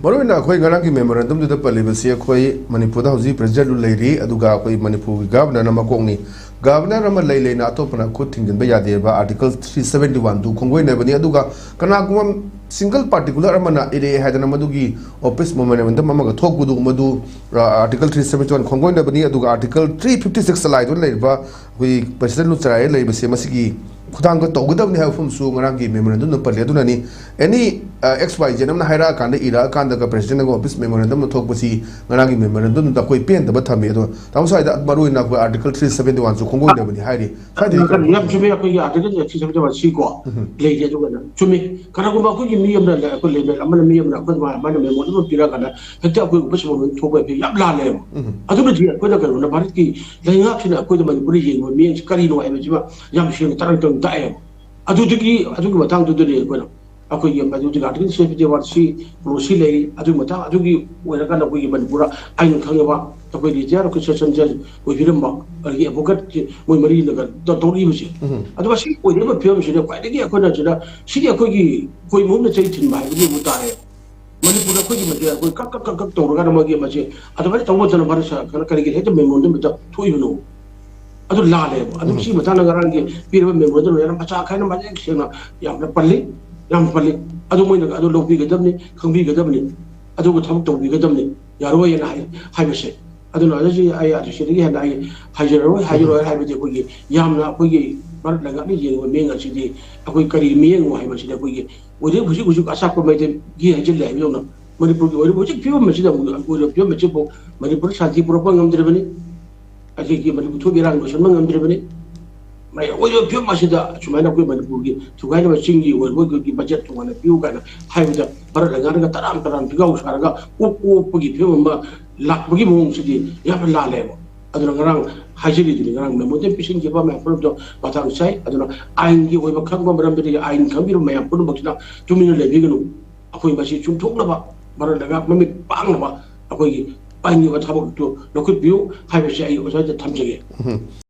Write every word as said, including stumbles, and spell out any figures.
ꯃꯔꯨꯑꯣꯏꯅ ꯑꯩꯈꯣꯏ ꯉꯔꯥꯡꯒꯤ ꯃꯦꯃꯣꯔꯦꯟꯗꯝꯗꯨꯗ ꯄꯜꯂꯤꯕꯁꯤ ꯑꯩꯈꯣꯏ ꯃꯅꯤꯄꯨꯔꯗ ꯍꯧꯖꯤꯛ ꯄ꯭ꯔꯦꯁꯤꯗꯦꯟꯠ ꯂꯩꯔꯤ, ꯑꯗꯨꯒ ꯑꯩꯈꯣꯏ ꯃꯅꯤꯄꯨꯔꯒꯤ ꯒꯚꯔꯅꯔꯅ ꯃꯀꯣꯛꯅꯤ꯫ ꯒꯚꯔꯅꯔ ꯑꯃ ꯂꯩ ꯂꯩꯅ ꯑꯇꯣꯞꯄꯅ ꯈꯨꯠ ꯊꯤꯡꯖꯤꯟꯕ ꯌꯥꯗꯦꯕ ꯑꯥꯔꯇꯤꯀꯜ ꯊ꯭ꯔꯤ ꯁꯕꯦꯟꯇꯤ ꯋꯥꯟꯗꯨ ꯈꯣꯡꯒꯣꯏꯅꯕꯅꯤ꯫ ꯑꯗꯨꯒ ꯀꯅꯥꯒꯨꯝꯕ ꯁꯤꯡꯒꯜ ꯄꯥꯔꯇꯤꯀꯨꯂꯔ ꯑꯃꯅ ꯏꯔꯛꯑꯦ ꯍꯥꯏꯗꯅ ꯃꯗꯨꯒꯤ ꯑꯣꯐꯤꯁ ꯃꯦꯃꯣꯔꯦꯟꯗꯝ ꯑꯃꯒ ꯊꯣꯛꯄꯗꯨ ꯃꯗꯨ ꯑꯥꯔꯇꯤꯀꯜ ꯊ꯭ꯔꯤ ꯁꯕꯦꯟꯇꯤ ꯋꯥꯟ ꯈꯣꯡꯒꯣꯏꯅꯕꯅꯤ꯫ ꯑꯗꯨꯒ ꯑꯥꯔꯇꯤꯀꯜ ꯊ꯭ꯔꯤ ꯐꯤꯐꯇꯤ ꯁꯤꯛꯁ ꯆꯂꯥꯏꯗꯨꯅ ꯂꯩꯔꯤꯕ ꯑꯩꯈꯣꯏ ꯄ꯭ꯔꯦꯁꯤꯗꯦꯟꯠ ꯆꯂꯥꯏꯔ ꯂꯩꯕꯁꯦ ꯃꯁꯤꯒꯤ ꯈꯨꯊꯥꯡꯗ ꯇꯧꯒꯗꯕꯅꯤ ꯍꯥꯏꯕ ꯋꯥꯐꯝꯁꯨ ꯉꯔꯥꯡꯒꯤ ꯃꯦꯃꯣꯔꯦꯟꯗꯝꯗ ꯄꯜꯂꯤ꯫ ꯑꯗꯨꯅꯅꯤ ꯑꯦꯅꯤ ꯑꯦꯛꯁ ꯋꯥꯏ ꯖꯦꯠ ꯑꯃꯅ ꯍꯥꯏꯔꯛꯑꯀꯥꯟꯗ ꯏꯔꯛꯑꯀꯥꯟꯗꯒ ꯄ꯭ꯔꯦꯁꯤꯗꯦꯟꯠꯅꯒ ꯑꯣꯐꯤꯁ ꯃꯦꯃꯣꯔꯦꯟꯗꯝ ꯑꯃ ꯊꯣꯛꯄꯁꯤ ꯉꯔꯥꯡꯒꯤ ꯃꯦꯃꯣꯔꯦꯟꯗꯝꯗꯨꯗ ꯑꯩꯈꯣꯏ ꯄꯦꯟꯗꯕ ꯊꯝꯃꯤ꯫ ꯑꯗꯣ ꯇꯥꯃꯣ ꯁ꯭ꯋꯥꯏꯗ ꯃꯔꯨꯑꯣꯏꯅ ꯑꯩꯈꯣꯏ ꯑꯥꯔꯇꯤꯀꯜ ꯊ꯭ꯔꯤ ꯁꯕꯦꯟꯇꯤ ꯋꯥꯟꯁꯨ ꯈꯣꯡꯒꯣꯏꯅꯕꯅꯤ ꯍꯥꯏꯔꯤ꯫ ꯁ꯭ꯋꯥꯏꯗꯗꯤ ꯀꯔꯤ ꯌꯥꯝ ꯆꯨꯝꯃꯤ꯫ ꯑꯩꯈꯣꯏꯒꯤ ꯑꯥꯔꯇꯤꯀꯜ ꯊ꯭ꯔꯤ ꯁꯕꯦꯟꯇꯤ ꯋꯥꯟ ꯁꯤ ꯀꯣ ꯎꯝ꯫ ꯂꯩꯔꯤ꯫ ꯑꯗꯨꯒ ꯆꯨꯝꯃꯤ꯫ ꯀꯅꯥꯒꯨꯝꯕ ꯑꯩꯈꯣꯏꯒꯤ ꯃꯤ ꯑꯃꯅ ꯑꯩꯈꯣꯏ ꯂꯦꯕꯦꯜ ꯑꯃꯅ ꯃꯤ ꯑꯃꯅ ꯑꯩꯈꯣꯏ ꯃꯥ-, ꯃꯥꯅ ꯃꯦꯃꯣꯔꯦꯟꯗꯝ ꯑꯃ ꯄꯤꯔꯛꯑꯀꯥꯟꯗ ꯍꯦꯛꯇ ꯑꯩꯈꯣꯏ ꯑꯣꯐꯤꯁ ꯃꯦꯃꯣꯔꯦꯟꯗꯝ ꯊꯣꯛꯄ ꯍꯥꯏꯕꯁꯤ ꯌꯥꯝ ꯂꯥꯜꯂꯦꯕ꯫ ꯎꯝ꯫ ꯑꯗꯨꯅꯗꯤ ꯑꯩꯈꯣꯏꯅ ꯀꯩꯅꯣꯅ ꯚꯥꯔꯠꯀꯤ ꯂꯩꯉꯥꯛꯁꯤꯅ ꯑꯩꯈꯣꯏꯗ ꯃꯅꯤꯄꯨꯔꯗ ꯌꯦꯡꯕ ꯃꯤꯠꯌꯦꯡꯁꯤ ꯀꯔꯤꯅꯣ ꯍꯥꯏꯕꯁꯤꯃ ꯌꯥꯝ ꯁꯦꯡꯅ ꯇꯔꯪ ꯇꯔꯪ ꯇꯥꯛꯑꯦꯕ꯫ ꯑꯗꯨꯗꯨꯒꯤ, ꯑꯗꯨꯒꯤ ꯃꯇꯥꯡꯗꯨꯗꯅꯤ ꯑꯩꯈꯣꯏꯅ, ꯑꯩꯈꯣꯏꯒꯤ ꯃꯗꯨꯗꯤ ꯑꯥꯔꯇꯤꯀꯜ ꯁꯕꯦꯟꯇꯤ ꯋꯥꯟ ꯁꯤ ꯄꯣꯂꯤꯁꯤ ꯂꯩꯔꯤ꯫ ꯑꯗꯨꯒꯤ ꯃꯇꯥꯡ, ꯑꯗꯨꯒꯤ ꯑꯣꯏꯔꯀꯥꯟꯗ ꯑꯩꯈꯣꯏꯒꯤ ꯃꯅꯤꯄꯨꯔꯗ ꯑꯥꯏꯟ ꯈꯪꯉꯕ, ꯑꯩꯈꯣꯏ ꯔꯤꯇꯥꯌꯔ ꯑꯩꯈꯣꯏ ꯁꯦꯁꯟ ꯖꯖ ꯑꯣꯏꯕꯤꯔꯝꯕ, ꯑꯗꯒꯤ ꯑꯦꯗꯚꯣꯀꯦꯠ ꯃꯣꯏ ꯃꯔꯤꯅꯒ ꯇꯧ-, ꯇꯧꯔꯛꯏꯕꯁꯦ꯫ ꯎꯝ꯫ ꯑꯗꯨꯒ ꯁꯤ ꯑꯣꯏꯔꯤꯕ ꯐꯤꯕꯝꯁꯤꯗ ꯈ꯭ꯋꯥꯏꯗꯒꯤ ꯑꯩꯈꯣꯏꯅ ꯁꯤꯗ, ꯁꯤꯗꯤ ꯑꯩꯈꯣꯏꯒꯤ ꯈꯣꯏ ꯃꯍꯨꯝꯅ ꯆꯩ ꯊꯤꯟꯕ ꯍꯥꯏꯕꯗꯨ ꯑꯃꯨꯛ ꯇꯥꯔꯦ꯫ ꯃꯅꯤꯄꯨꯔꯗ ꯑꯩꯈꯣꯏꯒꯤ ꯃꯁꯦ ꯑꯩꯈꯣꯏ ꯀꯛ ꯀꯛ ꯀꯛ ꯀꯛ ꯇꯧꯔꯒꯅ ꯃꯣꯏꯒꯤ ꯃꯁꯦ ꯑꯗꯨꯃꯥꯏꯅ ꯇꯧꯕ ꯃꯇꯝꯗ ꯃꯥꯅ ꯁꯥ-, ꯀꯩꯅꯣ ꯀꯔꯤꯒꯤ ꯍꯦꯛꯇ ꯃꯦꯃꯣꯔꯦꯟꯗꯝ ꯍꯦꯛꯇ ꯊꯣꯛꯏꯕꯅꯣ? ꯑꯗꯨ ꯂꯥꯜꯂꯦꯕ꯫ ꯑꯗꯨ ꯎꯝ꯫ ꯁꯤ ꯃꯇꯥꯡꯗ ꯉꯔꯥꯡꯒꯤ ꯄꯤꯔꯤꯕ ꯃꯦꯃꯣꯔꯦꯟꯗꯝ ꯌꯥꯝ ꯃꯆꯥ ꯈꯥꯏꯅ ꯃꯌꯦꯛ ꯁꯦꯡꯅ ꯌꯥꯝꯅ ꯄꯜꯂꯤ, ꯌꯥꯝ ꯄꯜꯂꯤ꯫ ꯑꯗꯨ ꯃꯣꯏꯅ ꯑꯗꯨ ꯂꯧꯕꯤꯒꯗꯕꯅꯤ, ꯈꯪꯕꯤꯒꯗꯕꯅꯤ, ꯑꯗꯨꯒ ꯊꯕꯛ ꯇꯧꯕꯤꯒꯗꯕꯅꯤ, ꯌꯥꯔꯣꯏꯅ ꯍꯥꯏ-, ꯍꯥꯏꯕꯁꯦ꯫ ꯑꯗꯨꯅ ꯑꯗꯨꯁꯤ ꯑꯩ ꯑꯗꯨ ꯁꯤꯗꯒꯤ ꯍꯦꯟꯅ ꯑꯩ ꯍꯥꯏꯖꯔꯔꯣꯏ, ꯍꯥꯏꯖꯔꯣꯏ ꯍꯥꯏꯕꯗꯤ ꯑꯩꯈꯣꯏꯒꯤ ꯌꯥꯝꯅ ꯑꯩꯈꯣꯏꯒꯤ ꯚꯥꯔꯠ ꯂꯩꯉꯥꯛꯅ ꯌꯦꯡꯉꯤꯕ ꯃꯤꯠꯌꯦꯡ ꯑꯁꯤꯗꯤ ꯑꯩꯈꯣꯏ ꯀꯔꯤ ꯃꯤꯠꯌꯦꯡꯅꯣ ꯍꯥꯏꯕꯁꯤꯗꯤ ꯑꯩꯈꯣꯏꯒꯤ ꯍꯧꯖꯤꯛ, ꯍꯧꯖꯤꯛ, ꯍꯧꯖꯤꯛ ꯑꯆꯥꯛꯄ ꯃꯩꯗꯒꯤ ꯍꯩꯖꯤꯜꯂꯦ ꯍꯥꯏꯕꯗꯧꯅ ꯃꯅꯤꯄꯨꯔꯒꯤ ꯑꯣꯏꯔꯤꯕ ꯍꯧꯖꯤꯛ ꯐꯤꯕꯝ ꯑꯁꯤꯗ ꯑꯃꯨꯛ ꯑꯣꯏꯔꯤꯕ ꯐꯤꯕꯝ ꯑꯁꯤꯕꯨ ꯃꯅꯤꯄꯨꯔꯗ ꯁꯥꯟꯇꯤ ꯄꯨꯔꯛꯄ ꯉꯝꯗ꯭ꯔꯤꯕꯅꯤ꯫ ꯑꯩꯈꯣꯏꯒꯤ ꯃꯅꯤꯄꯨꯔ ꯊꯣꯛꯏꯕ ꯏꯔꯥꯡ ꯂꯣꯏꯁꯤꯟꯕ ꯉꯝꯗ꯭ꯔꯤꯕꯅꯤ꯫ ꯃꯌꯥꯝ ꯑꯣꯏꯔꯤꯕ ꯐꯤꯕꯝ ꯑꯁꯤꯗ ꯁꯨꯃꯥꯏꯅ ꯑꯩꯈꯣꯏ ꯃꯅꯤꯄꯨꯔꯒꯤ ꯊꯨꯒꯥꯏꯅꯕ ꯆꯤꯡꯒꯤ ꯑꯣꯏꯔꯤꯕ ꯑꯩꯈꯣꯏꯒꯤ ꯕꯖꯦꯠ ꯇꯣꯉꯥꯟꯅ ꯄꯤꯌꯨ ꯀꯥꯏꯅ ꯍꯥꯏꯕꯗ ꯚꯥꯔꯠ ꯂꯩꯉꯥꯛꯅꯒ ꯇꯔꯥꯝ ꯇꯔꯥꯝ ꯐꯤꯒꯥꯎ ꯁꯥꯔꯒ ꯑꯣꯛ ꯑꯣꯛꯄꯒꯤ ꯐꯤꯕꯝ ꯑꯃ ꯂꯥꯛꯄꯒꯤ ꯃꯑꯣꯡꯁꯤꯗꯤ ꯌꯥꯝꯅ ꯂꯥꯜꯂꯦꯕ꯫ ꯑꯗꯨꯅ ꯉꯔꯥꯡ ꯍꯥꯏꯖꯔꯤꯗꯨꯅꯤ, ꯉꯔꯥꯡ ꯃꯦꯃꯣꯔꯦꯟꯗꯝ ꯄꯤꯁꯤꯟꯈꯤꯕ ꯃꯌꯥꯝ ꯄꯨꯝꯅꯃꯛꯇꯣ ꯃꯇꯥꯡ ꯆꯥꯏ꯫ ꯑꯗꯨꯅ ꯑꯥꯏꯟꯒꯤ ꯑꯣꯏꯕ ꯈꯪꯕ ꯃꯔꯝꯗꯒꯤ ꯑꯥꯏꯟ ꯈꯪꯕꯤꯔꯕ ꯃꯌꯥꯝ ꯄꯨꯝꯅꯃꯛꯁꯤꯅ ꯇꯨꯃꯤꯟꯅ ꯂꯩꯕꯤꯒꯅꯨ꯫ ꯑꯩꯈꯣꯏ ꯃꯁꯤ ꯆꯨꯝꯊꯣꯛꯅꯕ, ꯚꯥꯔꯠ ꯂꯩꯉꯥꯛ ꯃꯃꯤꯠ ꯄꯥꯡꯅꯕ ꯑꯩꯈꯣꯏꯒꯤ ꯄꯥꯏꯅꯤꯡꯕ ꯊꯕꯛꯇꯨ ꯂꯧꯈꯠꯄꯤꯌꯨ ꯍꯥꯏꯕꯁꯤ ꯑꯩ ꯑꯣꯖꯥꯗ ꯊꯝꯖꯒꯦ꯫ ꯎꯝ꯫